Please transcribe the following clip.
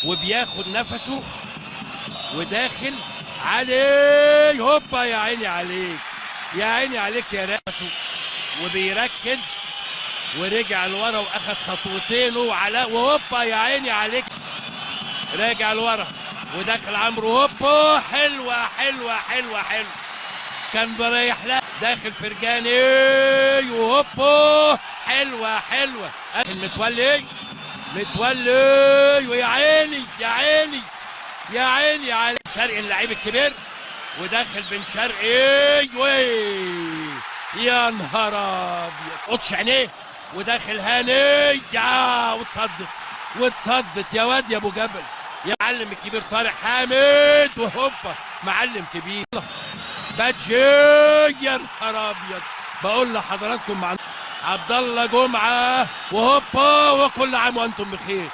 وبياخد نفسه وداخل عليه، هوبا يا عيني عليك، يا عيني عليك يا راسه، وبيركز ورجع لورا واخد خطوتين وعلى، وهوبا يا عيني عليك، راجع لورا وداخل عمرو، هوبا حلوة حلوة حلوة حلوة، كان بريح لا، داخل فرجاني وهوبا حلوة حلوة، متولي متولي، ويا عيني يا عيني يا عيني على شرقي اللعيب الكبير، وداخل بن شرقي، وي يا نهار ابيض، قطش عينيه وداخل هاني، يا وتصدت وتصدت يا واد يا ابو جبل، يا معلم الكبير طارق حامد، وهوبا معلم كبير باتشي، يا نهار ابيض. بقول لحضراتكم مع عبد الله جمعه، وهوبا وكل عام وانتم بخير.